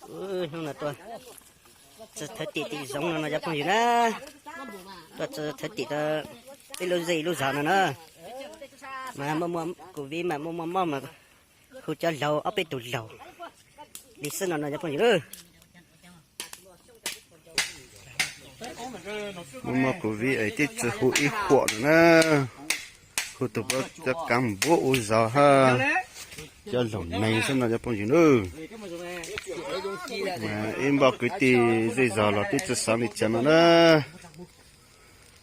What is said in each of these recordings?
Hnub no tuaj txog thawv tim tim zoov no no cov phooj ywg na, tuaj txog thawv tim ib lub zej ib lub zos no na, mas muaj muaj covid mas muaj muaj mob mas hu cov laug ob peb tug laug li xwb no no cov phooj ywg na. Muaj muaj covid es twb tsis hu ib huam no na, hu tus pab cov kaav npuab ua zog hab cov laug neeg xwb no cov phooj ywg na. Mas ib npoj kwv tij zej zog los twb tsis xaav li cas no na.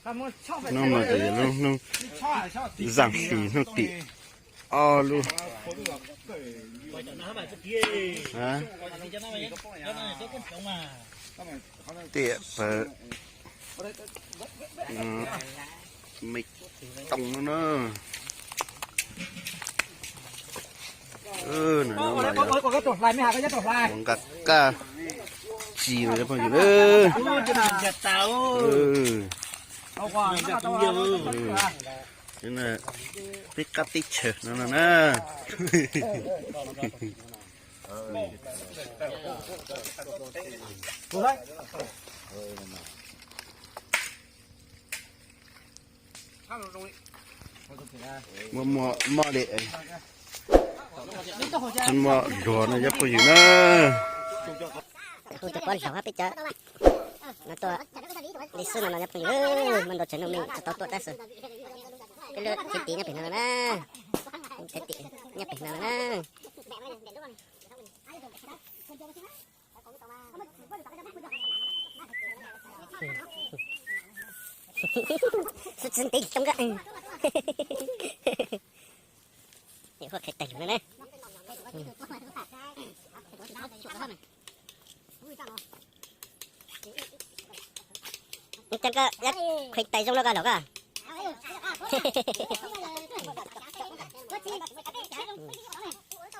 Hnub no ces yog lub hnub zaaj hlis hnub tim ob lub tiam pawg me tooj no na. Ua nqa qab tsi no cov phooj ywg na. Peb qab teb chaws no no na. Muaj muaj mob li, tsis muaj luag no cov phooj ywg na. Hu cov pab laug hab peb cov no tuaj li xwb no no cov phooj ywg, muaj ntau tsev neeg tsis tau tuaj tab sis peb lub thib tim nyob pem no na, thib tim nyob pem no na. Xwb txwv ntev li toob nkaj. Huaj qhia tais lug no na. Ua cas koj qhia tais zoo no koj laug koj?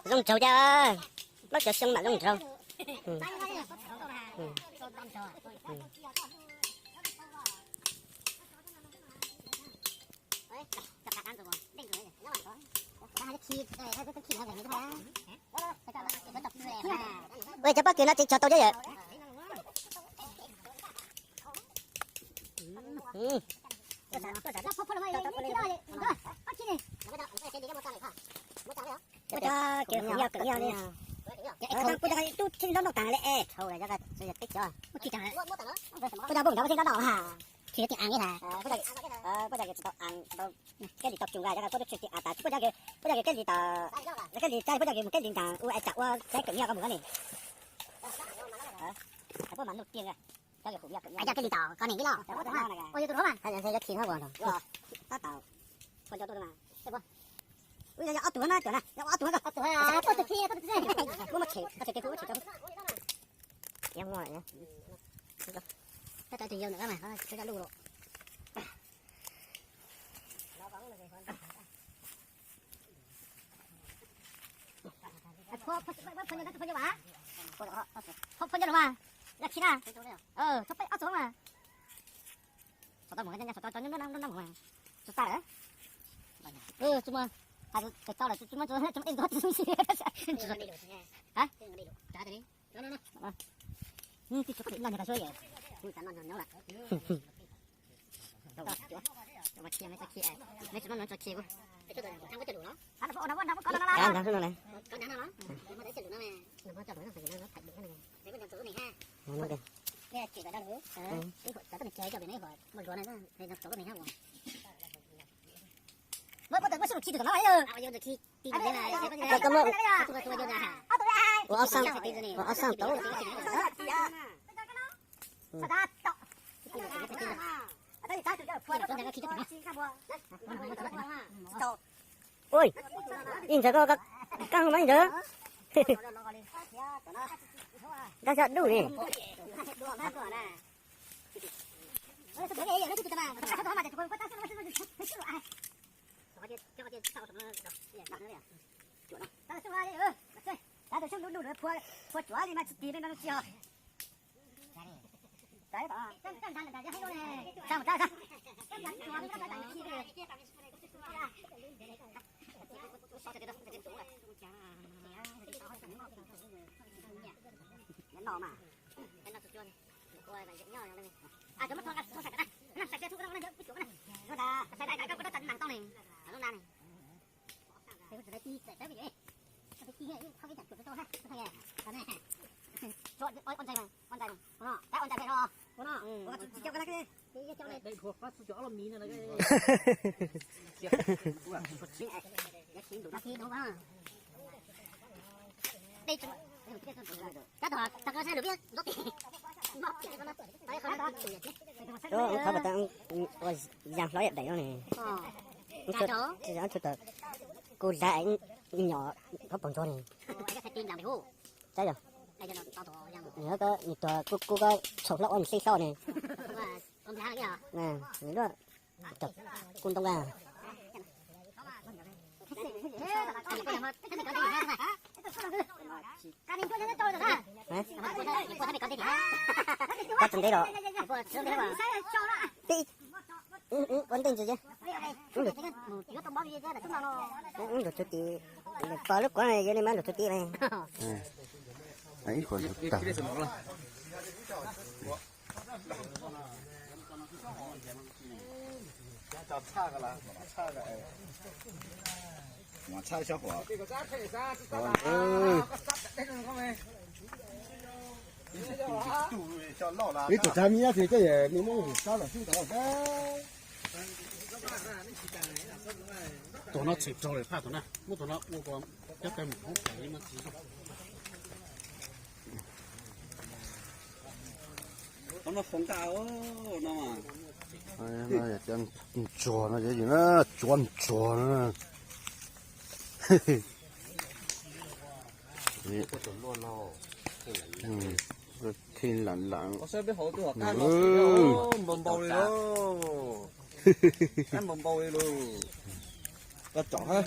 Zoo nraug cas, plaub caug xyoo mam zoo nraug. Ua cov pob kws no tseem tsog tau thiab yawm. Ua cov kws khwv yog kws yog li. Kuv cov tub thib nrov noj taag le es. Kuv cov npauj nrov thiab nrov noj ha. Tsis tau aav, tsis tau kej li tau cug nqa cov kws puab tub tsis tau aav tas, puab cov kws, puab cov kws kej li tau, kej li tau, puab cov kws mus kej li ntaag ua es tsam ua teb kws yog koj mus koj ni. Puab mas nuj tiag. Cov kws li tau koj ni ib los. Ua yog tus no mas. Tab tom, yog ob tug na, cov na, yog ob tug na, ob tug, muab muab tshem, tshem tes kuv muab tshem rau. Tab tom tus yau ntawm koj mas, tsuav cov luj los. Phua nyob los mas, yog khi na, txhob peb ob txog mas. Xov tooj mus, xov tooj nyob nruab nrab mus mas, tsis tau lawm. Tsis muaj, hais tsis tau lawm, tsis muaj, tsis muaj dej ntxuav tsis xwb. Twb tsis qhwv noj nyuag tas suab yom. Mas khi, meb tsis muab no tso khi. Kav ntawd xwb no ne. Ua ob xaab tau. Ui, ib ntxawg koj kaaj mas ib ntxawg. Kaaj zog duj li. Ub, qhov pas tas ua yam hlob yam daim no ne. Tsis tau, kuv lag nyom koj pom ntsuag ne. Saib yog, nws tuag kuj kuj koj txhaum hlob ua nws seb hlob ne. Nws luaj, kuj ntoo a. Koj tsis ntev los, ua ntej ntsis ces, ntug tug ti, pog lub kuav yog li mas ntug tug ti. Ib qho tag. Ib tug tsav mi nyob twg coj yog mi muab sab los xwb tau. Tus no txhim raug lawm phaj tus na, muab tus no ua ko cov tawg mus hoob pem li muaj txiv. Ntsuag no, cuab ntsuag no. Kheej lam lam. Npau npau li lauj. Npau npau li lauj. Koj tsom ha.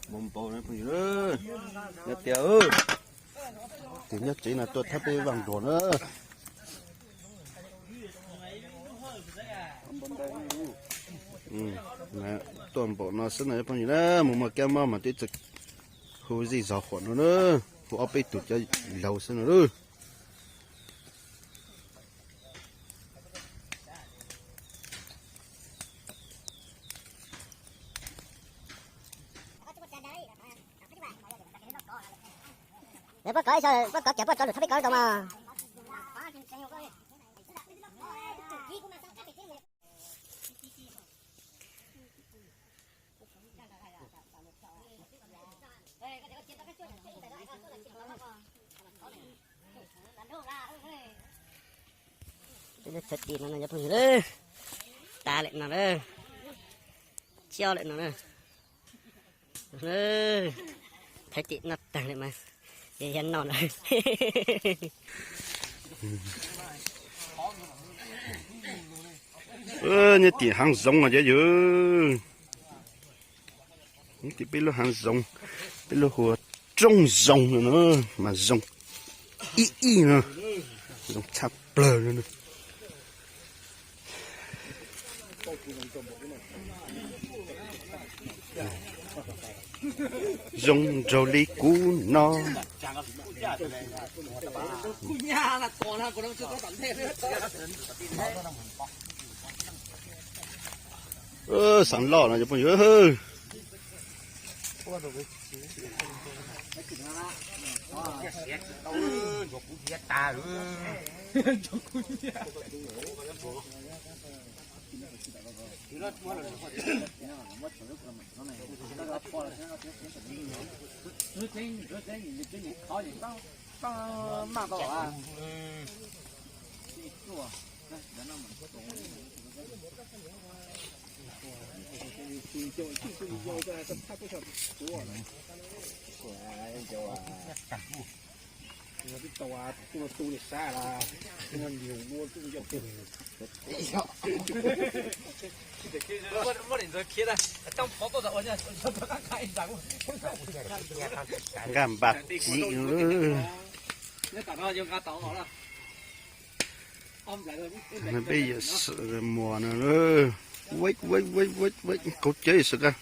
Npau npau li phooj ywg. Nyob tiag. Tus nyob tsev no tuaj thab peb vaj nruag na. Tuaj npaum no xwb no phooj ywg na, mus muaj kab mob mas twb txawj hu zij zog huam no na, hu ob peb tug cov laus xwb no. Puab kov, puab kov kiag puab tso lus thab peb kov tau mas. Thaiv tim no cov phooj ywg, tas lawm no na, coj lawm no na. Thaiv tim no tag lawm mas, yog noj lawm. Nyob tim haav zoov no cov yawg. Tim peb lub haav zoov, peb lub hu ua Roob Zoov no na, mas zoo ib ib no, zoo tshaj plaws no. Zoo nraug li kuv no. Xav loj no cov phooj ywg. Nkaj npaj txiv. Peb yawm Muas no, qaug cawv sawv kaj.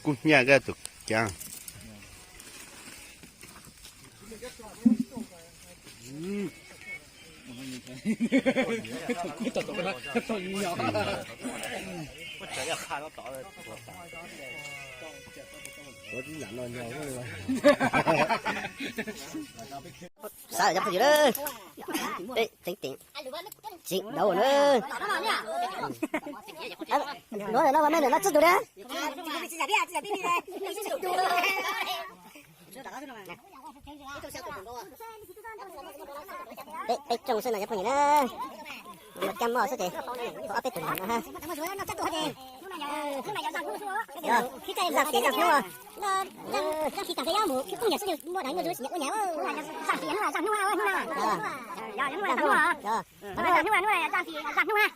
Kub hnyiab koj tus cav. Xav cov phooj ywg, tseem tseem tseem dau na. Nuav no mas mej nrog nov tsib tug na. Peb, peb tsoom xwb no cov phooj ywg na. Cab mob xwb ces ob peb tug no ha. Zaaj kev zaaj hnub.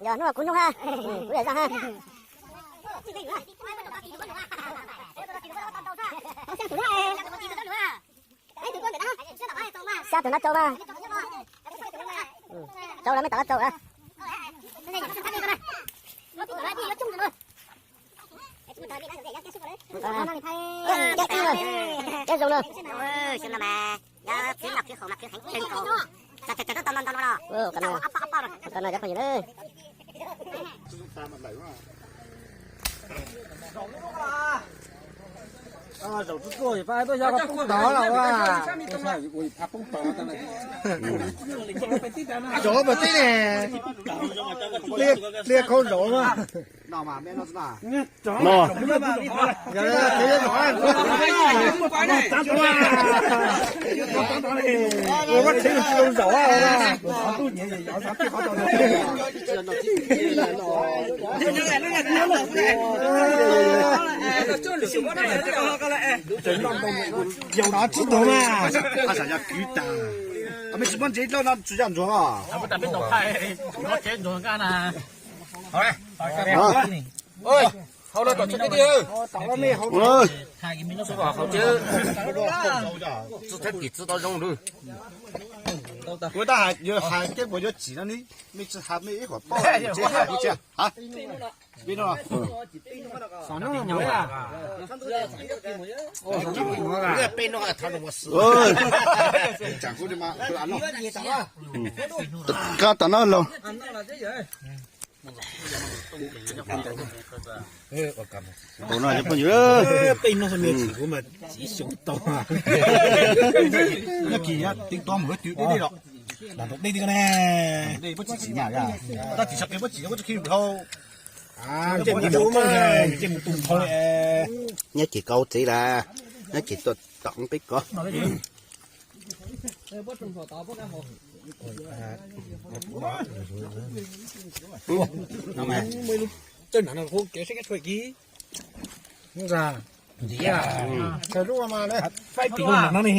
Yog hnub kuv hnub ha. Kuv yog zaaj ha. Xya tus no tsau mas. Tsau los mej tom no tsau. Cov zoo na. Cov no cov phooj ywg na. Zaum pem teb ne, liab khaub zaum na. No. Ua koj tsev tsis zoo zaum. Yog no tsib tug mas. Mej tsis muab ntsev dlawb no tsis yog ntsuag. Hau no tom txog tib tiag. Kuv tab hais yog hais kev puas yuav tsim no ne, mej tsis hais mej ib qhov paub tsev hais kuv tsis hais. Peb hnub, koj tom no los. Tau no cov phooj ywg. Peb hnub me tsis kuv mas txiv xyoo tau. Nyob kis tib tov mus twv deb deb los. Lam nrog deb deb ko ne. Deb puab tsis tsim mas, tab tsis tshaj qe puab tsim puab tsis khi dhau. Nyob kis kau txiv las, nyob kis tuaj tom peb kov. Ntiav, faib tim no ne.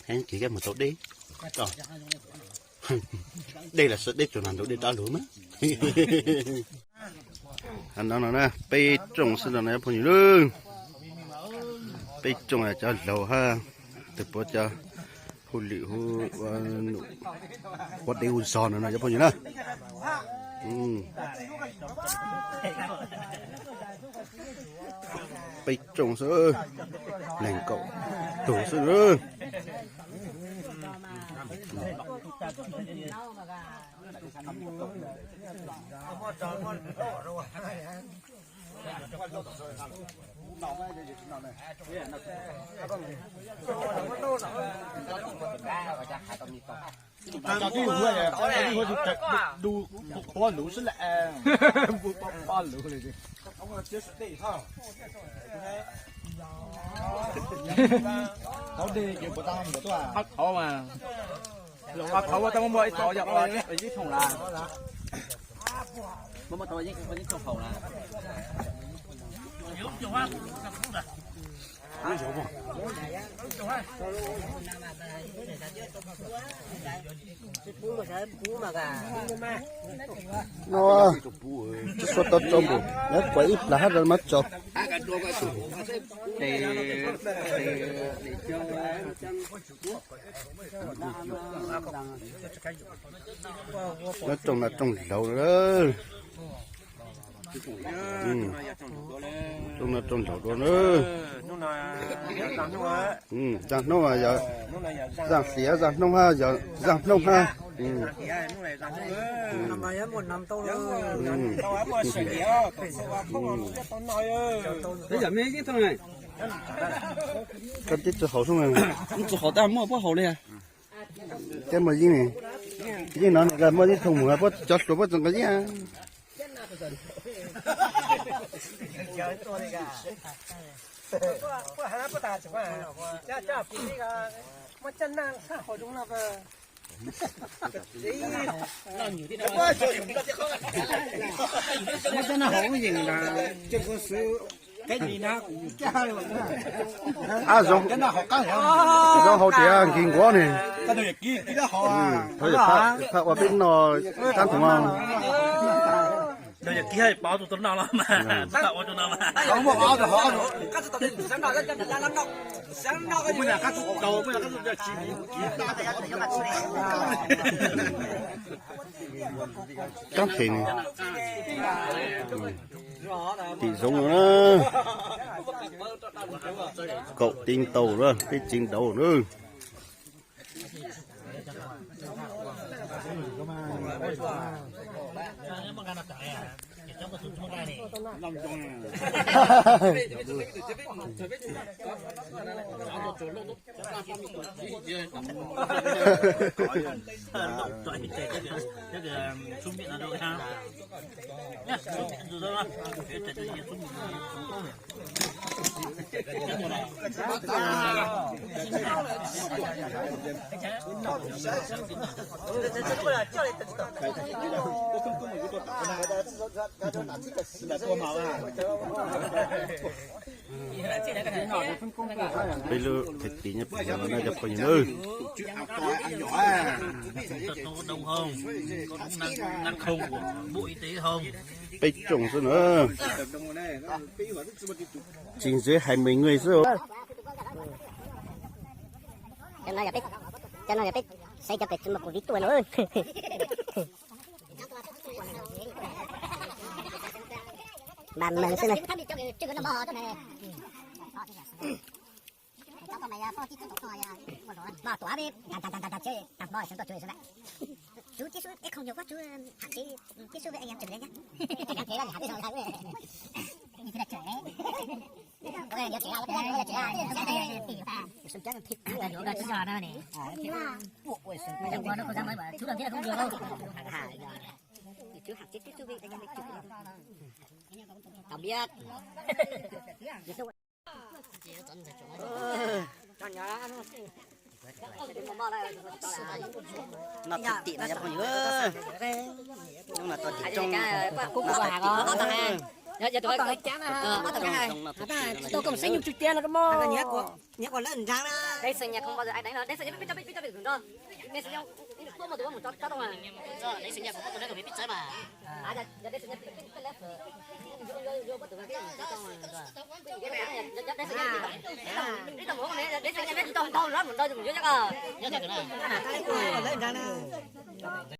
Heev kis koj mus tau deb. Dej los sawv deb tsuas nag nrug dej dab lug mas. No no peb tsoom xwb no no phooj ywg. Peb tsoom cov laug hab tug puab cov hauj lwm hu ua deb hu zog no no cov phooj ywg na. Peb tsoom xwb, nees nkaum tug xwb. Qhuav luv xwb las, pob pob luv li. Qhov dej ces puas tau mus tuaj? Qhov mas, qhov ua tau muaj ib tod yog ib thooj las. Muaj muaj tau ib thooj haus las. No, tsis suav tau rau npaum, nyob kuav ib plag hab rau mas tso. Nyob rooj no rooj laug lawm. Rooj no rooj laug dua na. Zaj hnub, zaj hliv zaj hnub hab, zaj hnub hab. Koj tib tsi haus, tsi haus tab muaj puab haus li. Tib muaj yeeb, yeeb no muaj ib thooj mus puab cov hluas puab tsi nqa yeeb. Ab, zoo hauv tias nkig nkuav ne. Thov yawm phaj ua peb noj qab ntug. Kab phem ne. Tim zoov na. Kaum tee ntaus na, peb tsev ntaus na. Peb lub thaj tim nyob pem no na cov phooj ywg na. Peb rooj xwb na. Tsis ntxeev hais mej nqi xwb. Cov no yog peb, cov no yog peb saib cov kws tsis muaj covid tuaj no. Npam meeg xwb na. Tau piab. Noj thib tim no cov phooj ywg. Hnub no tuaj tim rooj, noj thib tim.